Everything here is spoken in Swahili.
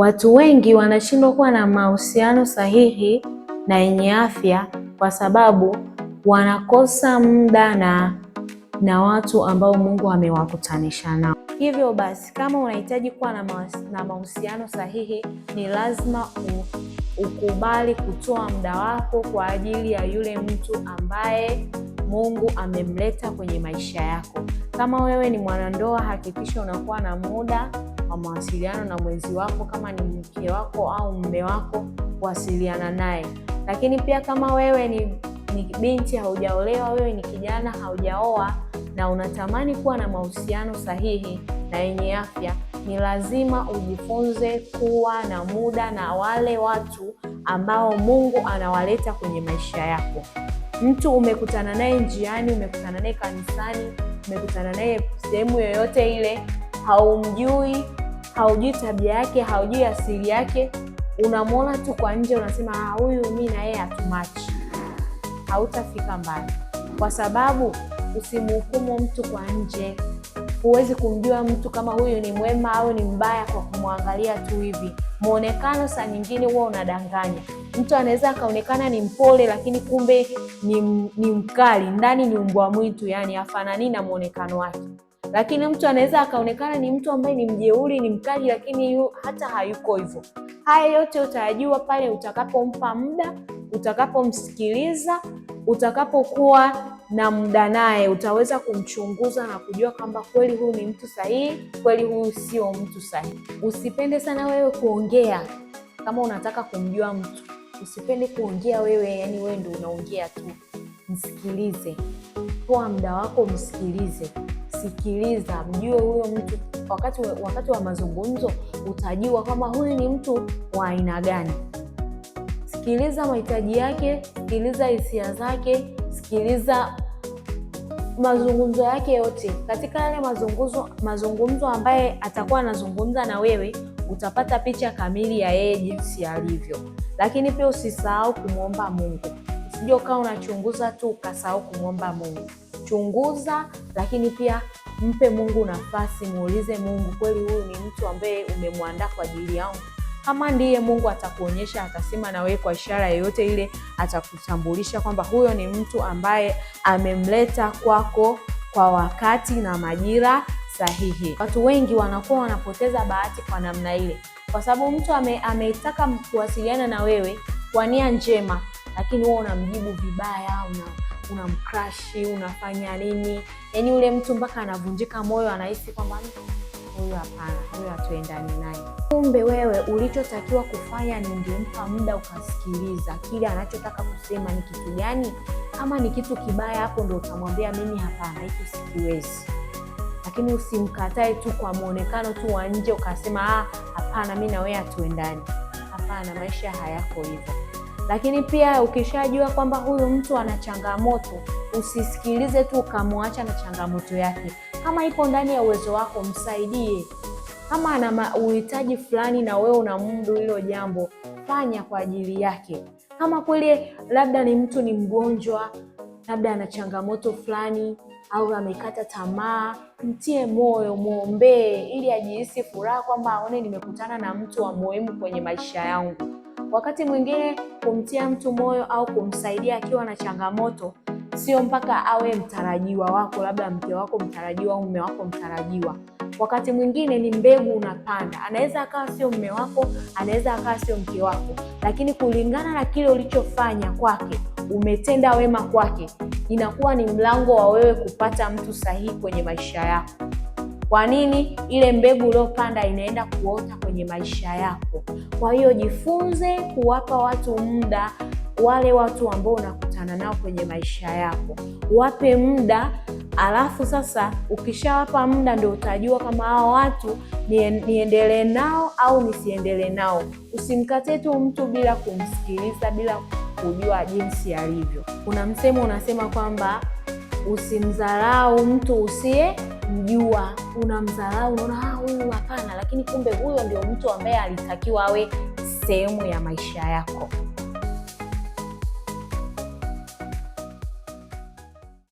Watu wengi wanashindwa kuwa na mahusiano sahihi na yenye afya kwa sababu wanakosa muda na watu ambao Mungu amewakutanisha nao. Hivyo basi, kama unahitaji kuwa na mahusiano sahihi, ni lazima ukubali kutoa muda wako kwa ajili ya yule mtu ambaye Mungu amemleta kwenye maisha yako. Kama wewe ni mwanandoa, hakikisha unakuwa na muda wa mawasiliano na mwenzi wako, kama ni mke wako au mume wako, kuwasiliana naye. Lakini pia kama wewe ni binti haujaolewa, wewe ni kijana haujaoa na unatamani kuwa na mahusiano sahihi na yenye afya, ni lazima ujifunze kuwa na muda na wale watu ambao Mungu anawaleta kwenye maisha yako. Mtu umekutana naye njiani, umekutana naye kanisani, umekutana naye sehemu yoyote ile, haumjui, haujui tabia yake, haujui asili yake, unamwona tu kwa nje, unasema huyu mi na yeye hatumachi. Hautafika mbali, kwa sababu usimhukumu mtu kwa nje. Huwezi kumjua mtu kama huyu ni mwema au ni mbaya kwa kumwangalia tu hivi. Muonekano saa nyingine huwa unadanganya. Mtu anaweza akaonekana ni mpole, lakini kumbe ni mkali, ndani ni mbwa mwitu, yani hafanani na muonekano wake. Lakini mtu anaweza akaonekana ni mtu ambaye ni mjeuri, ni mkali, lakini hata hayuko hivyo. Haya yote utayajua pale utakapompa muda, utakapomsikiliza, utakapokuwa na muda naye, utaweza kumchunguza na kujua kwamba kweli huyu ni mtu sahihi, kweli huyu sio mtu sahihi. Usipende sana wewe kuongea kama unataka kumjua mtu. Usipende kuongea wewe, yani wewe ndio unaongea tu. Msikilize, toa muda wako, msikilize. Sikiliza, mjue huyo mtu. Wakati wa mazungumzo utajua kama huyu ni mtu wa aina gani. Sikiliza mahitaji yake, sikiliza hisia zake, sikiliza mazungumzo yake yote. Katika yale mazungumzo ambaye atakuwa anazungumza na wewe, utapata picha kamili ya yeye jinsi alivyo. Lakini pia usisahau kumwomba Mungu. Usije ukawa unachunguza tu ukasahau kumwomba Mungu. Chunguza, lakini pia mpe Mungu nafasi, muulize Mungu, kweli huyu ni mtu ambaye umemwandaa kwa ajili yangu? Kama ndiye, Mungu atakuonyesha, atasema na wewe kwa ishara yoyote ile, atakutambulisha kwamba huyo ni mtu ambaye amemleta kwako kwa wakati na majira sahihi. Watu wengi wanakuwa wanapoteza bahati kwa namna ile, kwa sababu mtu ametaka kuwasiliana na wewe kwa nia njema, lakini wewe unamjibu vibaya, unamcrush, unafanya nini? Yaani yule mtu mpaka anavunjika moyo, anahisi kwamba huyu hapana, huyu hatuendani naye. Kumbe wewe ulichotakiwa kufanya ni ungempa muda ukasikiliza kile anachotaka kusema ni kitu gani. Kama ni kitu kibaya, hapo ndo utamwambia mimi hapana, hiki sikiwezi. Lakini usimkatae tu kwa muonekano tu wa nje ukasema hapana, mimi na wewe hatuendani. Hapana, maisha hayako hivyo. Lakini pia ukishajua kwamba huyu mtu ana changamoto, usisikilize tu ukamwacha na changamoto yake. Kama ipo ndani ya uwezo wako, msaidie. Kama ana uhitaji fulani na wewe unamudu hilo jambo, fanya kwa ajili yake. Kama kweli labda ni mtu ni mgonjwa, labda ana changamoto fulani au amekata tamaa, mtie moyo, muombee ili ajihisi furaha kwamba aone nimekutana na mtu wa muhimu kwenye maisha yangu. Wakati mwingine kumtia mtu moyo au kumsaidia akiwa na changamoto sio mpaka awe mtarajiwa wako, labda mke wako mtarajiwa au mume wako mtarajiwa. Wakati mwingine ni mbegu unapanda. Anaweza akawa sio mume wako, anaweza akawa sio mke wako, lakini kulingana na kile ulichofanya kwake, umetenda wema kwake, inakuwa ni mlango wa wewe kupata mtu sahihi kwenye maisha yako. Kwa nini? Ile mbegu uliopanda inaenda kuota kwenye maisha yako. Kwa hiyo jifunze kuwapa watu muda, wale watu ambao unakutana nao kwenye maisha yako, wape muda. Alafu sasa ukishawapa muda ndio utajua kama hao watu niendelee nao au nisiendelee nao. Usimkate tu mtu bila kumsikiliza, bila kujua jinsi alivyo. Kuna msemo unasema kwamba usimdharau mtu usiyemjua. Unamdharau, unaona huyu hapana, lakini kumbe huyo ndio mtu ambaye alitakiwa awe sehemu ya maisha yako.